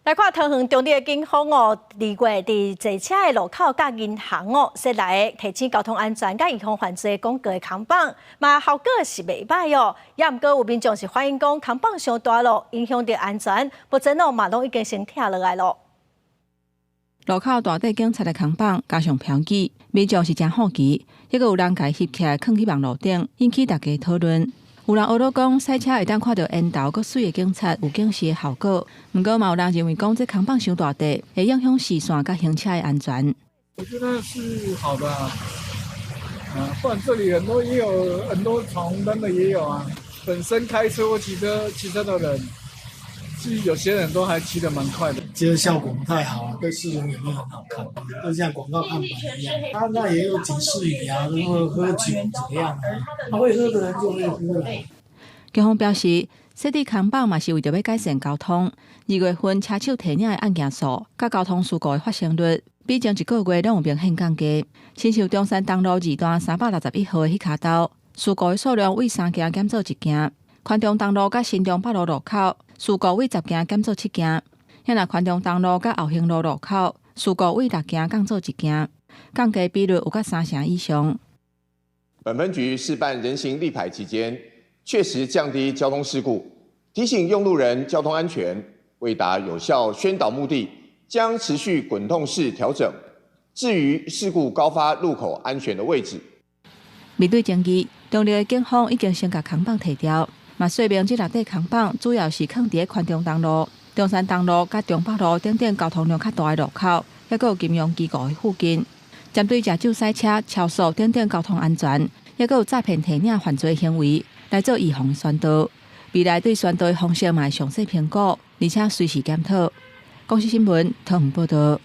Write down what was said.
來看桃園中壢的警方哦，二月佇坐車的路口佮銀行哦，設來提醒交通安全佮預防犯罪廣告的看板，嘛效果是袂䆀哦。也毋過有民眾是反映講，看板傷大囉，影響著安全，目前哦嘛攏已經先拆落來囉。路口大塊警察的看板加上標語，民眾是誠好奇，猶閣有人共翕起來囥去網路頂，引起大家討論。有人呵咾講，駛車會當看著緣投閣媠的警察有警示的效果，毋過嘛有人認為講這看板傷大塊，會影響視線佮行車的安全。我覺得是好的啊，啊，不然這裡很多也有很多闖紅燈的也有啊。本身開車或騎車騎車的人，是有些人都還騎得蠻快的。其實效果不太好啊，對市容也沒有很好看，就像廣告看板一樣。他那也有警示語啊，如果喝酒怎麼樣啊？他會喝的人就會喝啦。警方表示，設置看板嘛是為著欲改善交通。二月份車手提領的案件數，佮交通事故的發生率，比前一個月攏有明顯降低。親像中山東路二段361號的彼跤兜，事故的數量為三件減做一件；寬中東路佮新中北路路口，事故為10件減做七件；遐若寬中東路佮後興路路口，事故為六件降做一件，降低比率有甲三成以上。本分局試辦人行立牌期間，確實降低交通事故，提醒用路人交通安全，為達有效宣導目的，將持續滾動式調整，置於事故高發路口安全的位置。面對爭議，中壢的警方已經先共看板提掉，嘛說明這六塊看板主要是囥佇寬中東路、中山東路佮中北路等等交通量較大的路口，猶閣有金融機構的附近，針對食酒駛車、超速等等交通安全，猶閣有詐騙提領犯罪行為來做預防宣導。未來對宣導的方式嘛會詳細評估，而且隨時檢討。公視新聞，桃園報導。